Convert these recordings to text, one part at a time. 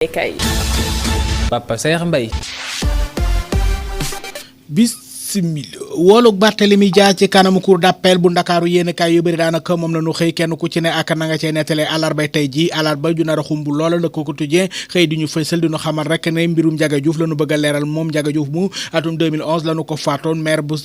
kay Papa Saer Mbaye. Bismillah woolug Barthélémy Dias ci kanamu cour d'appel bu Ndakaaru yéen kaay yu bëri daanaka moom la ñu xëy kenn ku ci ne ak na nga cee nettalee àllarba tey ji àllarba ju nar a xumb loola la ko quotidien xëy di ñu fësal di ñu xamal rek ne mbirum Ndiaga Diouf la ñu bëgg a leeral moom Ndiaga Diouf mu atum 2011 la ñu ko faatoon maire bu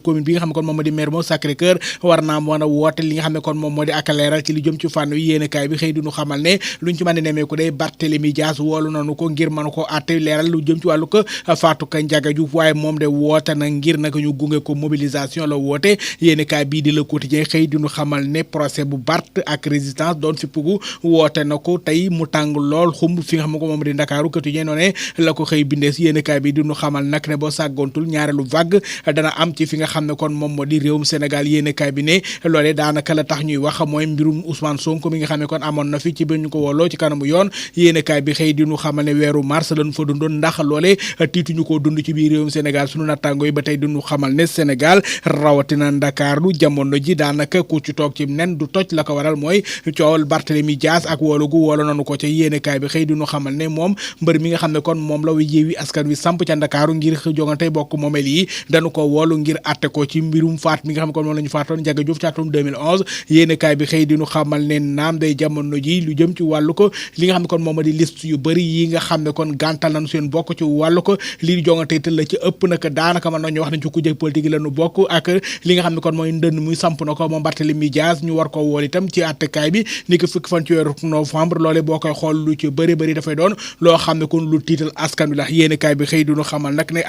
commune bi nga xam ne kon moom moo di maire moo Sacré-Cœur war naa mën a woote li nga xam ne kon moom moo di ak leeral ci li jëm ci fànn wi yéen kaay bi xëy di ñu xamal ne luñ ci mën a nemeeku day Barthélémy Dias woolu nañu ko ngir mën ko àtte leeral lu jëm ci wàllu ko faatu ka Ndiaga Diouf waaye moom de woote na ngir naka ñu gunge ko mobilisation la woote yéeni kaay bii di Le Quotidien xëy di ñu xamal ne procès bu Barth ak résistance doon fi pugu woote na ko tey mu tàng lool xumb fi nga xam ne ko moom di Ndakaaru Quotidien noonu la ko xëy bindee si yéeni kaay bi di ñu xamal nag ne boo sàggoontul ñaareelu vague dana am ci fi nga xam ne kon moom moo di réewum Sénégal yéeni kaay bi ne loolee daanaka la tax ñuy wax mooy mbirum Ousmane Sonko mi nga xam ne kon amoon na fi ci ba ñu ko wooloo ci kanamu yoon yéeni kaay bi xëy di ñu xamal ne weeru mars lañu fa dundoon ndax loolee tiituñu koo dund ci biir réewum Sénégal sunu nattaangoo yi ba tey duñu xamal ne Sénégal rawatina Ndakaaru jamono ji daanaka ku ci toog ci nen du toj la ko waral mooy coowal Barthélémy Dias ak woolu nanu ko ca yéenekaay bi xëy di ñu xamal ne moom mbër mi nga xam ne kon moom la Yewwi Askan Wi samp ca Ndakaaru ngir jongante bokk moomeel yi dañu ko woolu ngir atte ko ci mbirum faat mi nga xam ne kon moom la ñu faatoon Ndiaga Diouf ci atum 2011 yéenekaay bi xëy di ñu xamal ne naam day jamono ji lu jëm ci wàllu ko li nga xam ne kon moom di liste yu bëri yi nga xam ne kon gàntal nañu seen bokk ci wàllu ko lii jongante te la ci ëpp nag daanaka mën nañu wax nañ ci kujje politique la ñu bokk ak li nga xam ne kon mooy ndënd muy samp na ko moom Barthélémy Dias ñu war ko wool itam ci attekaay bi ni ko fukki fan ci weeru novembre loole boo koy xool lu ci bëri dafay doon loo xam ne kon lu tiital askan wi la yéenekaay bi xëy duñu xamal nag ne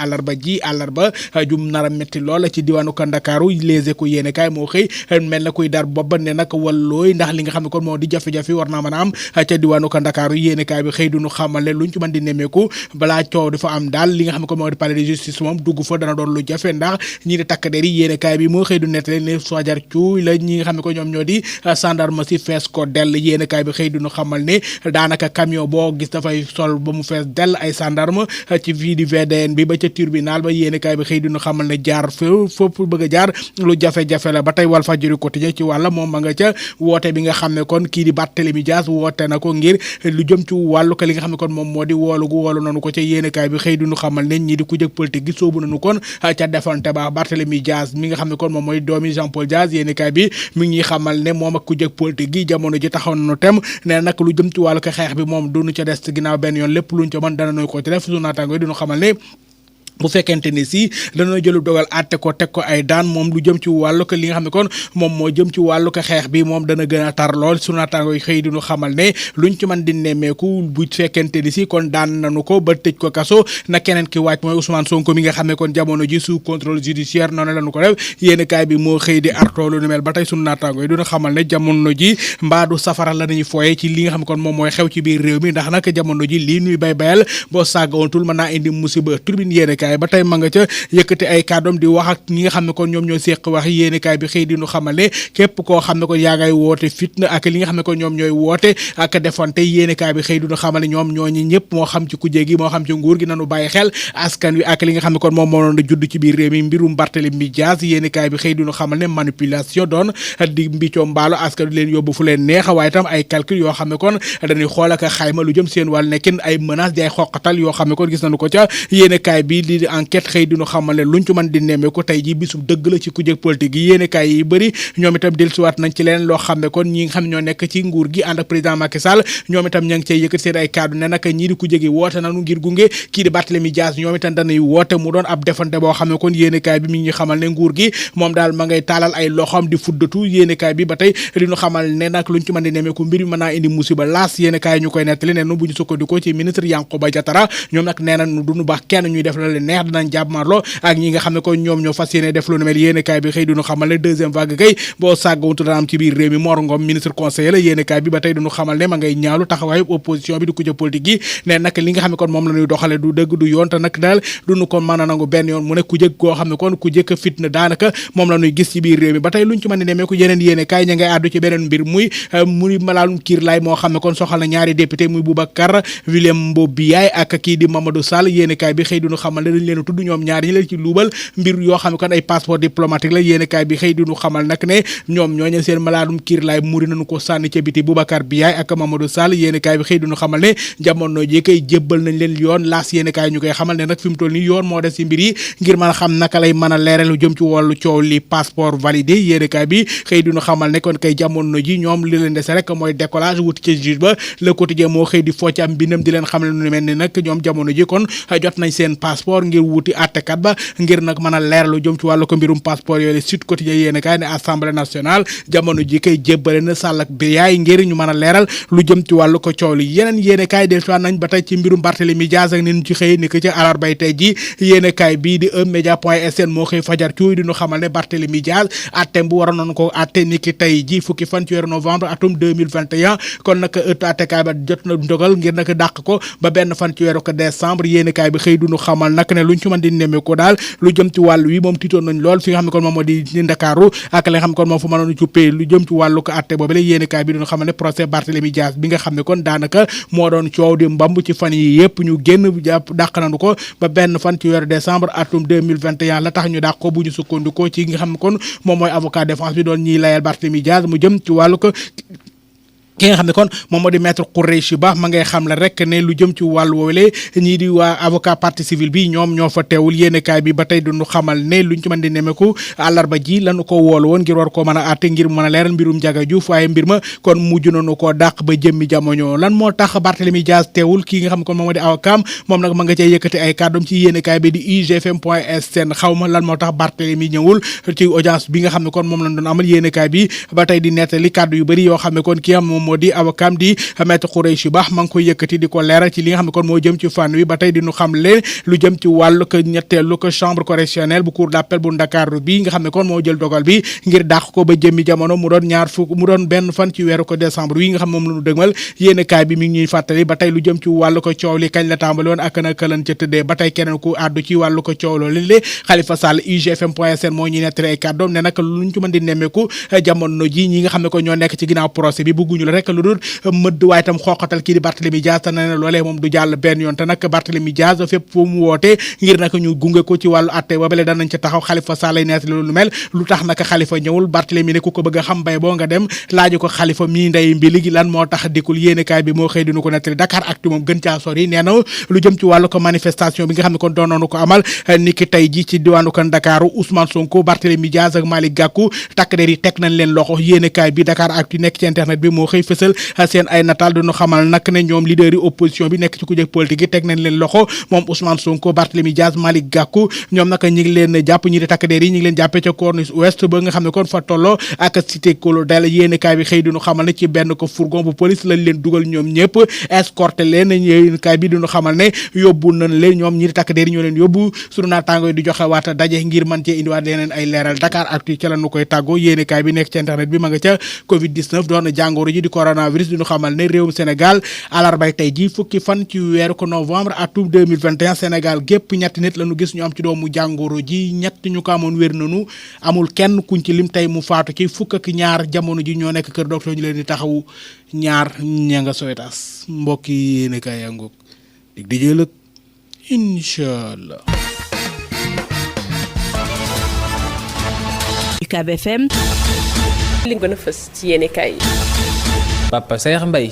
àllarba jum nar a métti loola ci diwaanu ko Ndakaaru Les Échos yéenekaay moo xëy mel na kuy dar booba ne nag wallooy ndax li nga xam ne kon moo di jafe-jafe war naa mën a am ca diwaanu ko Ndakaaru yéenekaay bi xëy duñu xamal ne luñ ci mën di nemmeeku balaa coow dafa am daal li nga xam ne kon moo di palais de justice moom dugg fa dana doon lu jafe ndax ñi di takk der yi yéenekaay bi moo xëy du nettali ne sojar cuuy la ñi nga xam ne ko ñoom ñoo di gendarme si fees ko dell yéenekaay bi xëy duñu xamal ne daanaka camion boo gis dafay sol ba mu fees dell ay gendarme ci fii di VDN bi ba ca tribunal ba yéenekaay bi xëy duñu xamal ne jaar foofu bëgg a jaar lu jafe-jafe la ba tey Walfadjri quotidien ci wàlla moom ma nga ca woote bi nga xam ne kon kii di Barthélémy Dias woote na ko ngir lu jëm ci wàllu ko li nga xam ne kon moom moo di woolu nanu ko ca yéenekaay bi xëy duñu xamal ne ñi di ku jëg politique gi soobu nañu kon ca defante ba Barthélémy Dias mi nga xam ne kon moom mooy doomi Jean Paul Dias yéenekaay bi mi ngi xamal ne moom ak ku jëg politique gi jamono ji taxaw nañu tem ne nag lu jëm ci wàllu ko xeex bi moom duñu ca des ginnaaw benn yoon lépp luñ ca mën dana nuy ko ci def su naataango yi duñu xamal ne bu fekkente ni si dañoo jëlu dogal àtte ko teg ko ay daan moom lu jëm ci wàllu ko li nga xam ne kon moom moo jëm ci wàllu ko xeex bi moom dana gën a tar lool su naataango yi xëy diñu xamal ne luñ ci mën di nemmeeku bu fekkente ni si kon daan nañu ko ba tëj ko kaso na keneen ki wàcc mooy Ousmane Sonko mi nga xam ne kon jamono ji sous contrôle judiciaire noonu lañu ko def yéenekaay bi moo xëy di artoolu nu mel ba tey sunu naataango yi duñu xamal ne jamono ji mbaadu safara la nañuy fooye ci li nga xam ne kon moom mooy xew ci biir réew mi ndax nag jamono ji lii nuy bayal boo sàggawantul mën naa indi musiba turbine yéenekaay ba tey ma nga ca yëkkati ay kàddoom di wax ak ñi nga xam ne kon ñoom ñoo séq wax yéenekaay bi xëy di ñu xamal ne képp koo xam ne kon yaa ngay woote fitna ak li nga xam ne kon ñoom ñooy woote ak defante yéenekaay bi xëy di ñu xamal ne ñoom ñooñu ñëpp moo xam ci kujje gi moo xam ci nguur gi nanu bàyyi xel askan wi ak li nga xam ne kon moom moo doon judd ci biir réew mi mbirum Barthélémy Dias yéenekaay bi xëy di ñu xamal ne manipulation doon di mbicoo mbaalo askan wi leen yóbbu fu leen neex waaye itam ay calcul yoo xam ne kon dañuy xool ak xayma lu jëm seen wàll nekkin ay menace di ay xoqatal yoo xam ne kon gis nañu ko ca yéenekaay bi di enquête xëy di ñu xamal ne luñ ci mën di nemmee ko tey ji bisub dëgg la ci kujje politique yi yéenekaay yi bëri ñoom itam dellusiwaat nañ ci leen loo xam ne kon ñi nga xam ne ñoo nekk ci nguur gi ànd ak président Macky Sall ñoom itam ña ngi cay yëkkati seen ay kaddu ne nag ñii di kujje gi woote nañu ngir gunge kii di Barthélémy Dias ñoom itam dañuy woote mu doon ab defante boo xam ne kon yéenekaay bi mi ngi xamal ne nguur gi moom daal ma ngay taalal ay loxoom di fuddatu yéenekaay bi ba tey li ñu xamal ne nag luñ ci mën di nemmee ko mbir mi mën naa indi musiba laas yéenekaay ñu koy nettali ne nu bu ñu sukkandikoo ci ministre Yankhoba Diattara ñoom nag nee na duñu baax kenn ñuy def la leen neex dinañ jàmmarloo ak ñi nga xam ne ko ñoom ñoo fas yéene def lu nu mel yéenekaay bi xëy duñu xamal ne deuxième vague kay boo sàggawuntu dana am ci biir réew mi Mor Ngom ministre conseiller la yéenekaay bi ba tey duñu xamal ne ma ngay ñaalu taxawaayu opposition bi di kujje politique yi ne nag li nga xam ne kon moom la ñuy doxale du dëgg du yoon te nag daal duñu ko mën a nangu benn yoon mu ne kujje koo xam ne kon kujje ka fitna daanaka moom la ñuy gis ci biir réew mi ba tey luñ ci mën a nemee ko yeneen yéenekaay ña ngay àddu ci beneen mbir muy malaalum kiir laay moo xam ne kon soxal na ñaari député muy Boubacar William Mbow Biaye ak kii di Mamadou Sall yéenekaay bi xëy duñu xamal ne dañ leen a tudd ñoom ñaar ñi leen ci luubal mbir yoo xam ne kon ay passeport diplomatique la yéenekaay bi xëy di ñu xamal nag ne ñoom ñooñu seen malaadum kiir laay muri nañu ko sànni ca biti Boubacar Biaye ak Mamadou Sall yéenekaay bi xëy di ñu xamal ne jamono ji koy jébbal nañ leen yoon laas yéenekaay ñu koy xamal ne nag fi mu toll nii yoon moo des ci mbir yi ngir mën a xam naka lay mën a leeral lu jëm ci wàllu coow li passeport validé yéenekaay bi xëy di ñu xamal ne kon kay jamono ji ñoom li leen dese rek mooy décollage wuti ci juge ba Le Quotidien moo xëy di focc am bindam di leen xamal lu mel ni nag ñoom jamono ji kon jot nañ seen passeport ngir wuti àttekat ba ngir nag mën a leeral lu jëm ci wàllu ko mbirum passeport yooyu Sud Quotidien yéenekaay ne Assemblée nationale jamono ji koy jébbale na Sall ak Biaye ngir ñu mën a leeral lu jëm ci wàllu ko coow li yeneen yéenekaay dellusiwaat nañ ba tey ci mbirum Barthélémy Dias ak ni ñu ci xëyee ni ko ci àllarbay tey ji yéenekaay bii di eMédia.sn moo xëy fajar cuuy di ñu xamal ne Barthélémy Dias atteem bu waroon nañu ko atte ni ki tey ji fukki fan ci weeru novembre atum 2021 kon nag ëtt attekaay ba jot na ndogal ngir nag dàq ko ba benn fan ci weeru ko décembre yéenekaay bi xëy du ñu xamal nag ne luñ ci mën di nemmee ko daal lu jëm ci wàllu wi moom tiitoon nañ lool fi nga xam ne kon moom moo di Ndakaaru ak li nga xam ne kon moom fu mënoon cuppee lu jëm ci wàllu ko atte boobu la yéenekaay bi duñu xamal ne procès Barthélémy Dias bi nga xam ne kon daanaka moo doon coow di mbamb ci fan yi yëpp ñu génn jàpp dàq nañu ko ba benn fan ci weeru décembre atum 2021 la tax ñu dàq ko bu ñu sukkandikoo ci nga xam ne kon moom mooy avocat défense bi doon ñiy layal Barthélémy Dias mu jëm ci wàllu ko ki nga xam ne kon moom moo di maître Khoureychi Ba ma ngay xam la rek ne lu jëm ci wàllu woowule ñii di waa avocat partie civile bi ñoom ñoo fa teewul yéenekaay bi ba tey duñu xamal ne luñ ci mën di nemeku àllarba ji lañu ko woolu woon ngir war koo mën a àtte ngir mën a leeral mbirum Ndiaga Diouf waaye mbir ma kon mujj nañu koo dàq ba jëmmi jamono lan moo tax Barthélémy Dias teewul kii nga xam ne kon moom moo di avocat moom nag ma nga cay yëkkati ay kàddoom ci yéenekaay bi di igfm.sn xaw ma lan moo tax Barthélémy ñëwul ci audience bi nga xam ne kon moom lañ doon amal yéenekaay bi ba tey di nettali kàddu yu bëri yoo xam ne kon kii am moo di avocat di maître Khoureychi Ba ma ngi koy yëkkati di ko leeral ci li nga xam ne kon moo jëm ci fànn wi ba tey di ñu xam leen lu jëm ci wàllu ko ñetteelu ko chambre correctionnelle bu cour d'appel bu Ndakaaru bi nga xam ne kon moo jël dogal bi ngir dàq ko ba jëmmi jamono mu doon benn fan ci weeru ko décembre wi nga xam moom la ñu dëgmal yéenekaay bi mi ngi ñuy fàttali ba tey lu jëm ci wàllu ko coow li kañ la tàmbali woon ak naka lañ ca tëddee ba tey keneen ku àddu ci wàllu ko coow loolu li Khalifa Sall igfm.sn moo ñuy nettali ay kàddoom ne nag luñ ci mën di nemmeeku jamono ji ñi nga xam ne ko ñoo nekk ci ginnaaw procès bi bëgguñu la rek lu dul mëdd waaye tam xooqatal kii di Barthélémy Dias te ne loolee moom du jàll benn yoon te nag Barthélémy Dias fépp foo mu woote ngir nag ñu gunge ko ci wàllu atte ba bale danañ ca taxaw Khalifa Sall lay nettali lu mel lu tax nag Khalifa ñëwul Barthélémy ne ku ko bëgg a xam bay boo nga dem laaju ko Khalifa mii ndey mbili gi lan moo tax dikkul yéenekaay bi moo xëy dinu ko nettali Dakar Actu moom gën caa sori nee na lu jëm ci wàllu ko manifestation bi nga xam ne kon doonoonu ko amal ni ki tey ji ci diwaanu ko Ndakaaru Ousmane Sonko Barthélémy Dias ak Malick Gakou takk der yi teg nañ leen loxo yéenekaay bi Dakar Actu nekk ci internet bi moo xëy fësal seen ay nataal duñu xamal nag ne ñoom leader yi opposition bi nekk ci kujje politique yi teg nañ leen loxo moom Ousmane Sonko Barthélémy Dias Malick Gakou ñoom nag ñi ngi leen jàpp ñi di takk der yi ñi ngi leen jàppee ca Corniche Ouest ba nga xam ne kon fa tolloo ak cité Colonel yéenekaay bi xëy duñu xamal ne ci benn ko fourgon bu police lañ leen dugal ñoom ñëpp escorté leen yéenekaay bi duñu xamal ne yóbbu nañ leen ñoom ñi di takk der yi ñoo leen yóbbu sunu naataango yi di joxe waata daje ngir mën cee indiwaat leneen ay leeral Dakar Actu ca la nu koy tàggoo yéenekaay bi nekk ci internet bi ma nga ca Covid 19 doon jàngoro ji di coronavirus duñu xamal ne réewum Sénégal àllarbay tey ji fukki fan ci weeru ko novembre atum 2021 Sénégal gépp ñetti nit lañu gis ñu am ci doomu jàngoro ji ñett ñu ko amoon wér nañu amul kenn kuñ ci lim tey mu faatu ci fukk ak ñaar jamono ji ñoo nekk kër docteur ñu leen di taxawu ñaar ña nga Sowétas mbokk yi yéene kaay yaa ngoog dig di jëlëg inshallah UCAB FM li gën a fës ci yéene kaay Papa Saer Mbaye